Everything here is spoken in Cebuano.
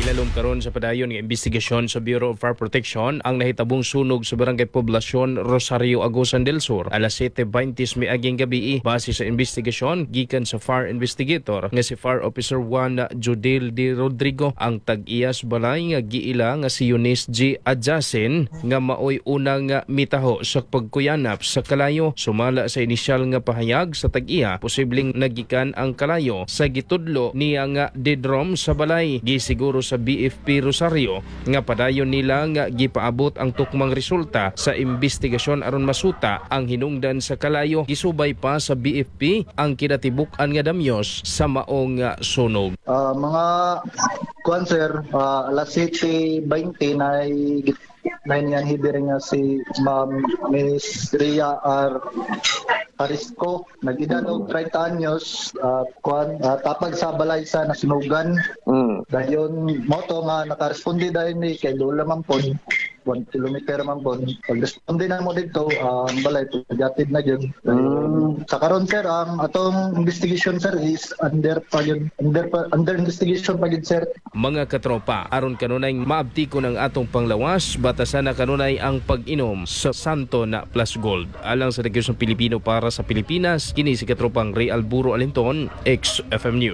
Giilalom karon sa padayon nga investigasyon sa Bureau of Fire Protection ang nahitabong sunog sa Barangay Poblacion, Rosario, Agusan del Sur alas 7:20 miaging gabi. Base sa investigasyon gikan sa fire investigator nga si Fire Officer 1 Judel D. Rodrigo, ang tag-iyas balay nga giila nga si Eunice G. Adjasen nga maoy unang mitaho sa pagkuyanap sa kalayo. Sumala sa inisyal nga pahayag sa tag-iya, posibleng nagikan ang kalayo sa gitudlo niya nga didrom sa balay. Gisiguro sa BFP Rosario nga padayon nila nga gipaabot ang tukmang resulta sa investigasyon aron masuta ang hinungdan sa kalayo. Gisubay pa sa BFP ang kinatibuk-an nga damyos sa maong sunog. Mga kuan sir, alas 7:20 na na hibirin nga si Ma'am Miss Ria R. Arisco, nag-edad og 30 anyos, kuan tapag sa balay sa nasunugan. Dayon moto nga nakaresponde dayon ni kay dool man pod, 1 kilometer man pod. Pag-responde na mo dito, ang balay pagatid na gyud. Sa karon sir, ang atong investigation sir is under pa yun, under investigation pa gyud sir. Mga katropa, aron kanunay maabtiko ng atong panglawas, batasan na kanunay ang pag-inom sa Santo na Plus Gold. Alang sa Regyosong Pilipino para sa Pilipinas, kini si katropang Ray Alburo Alinton, XFM News.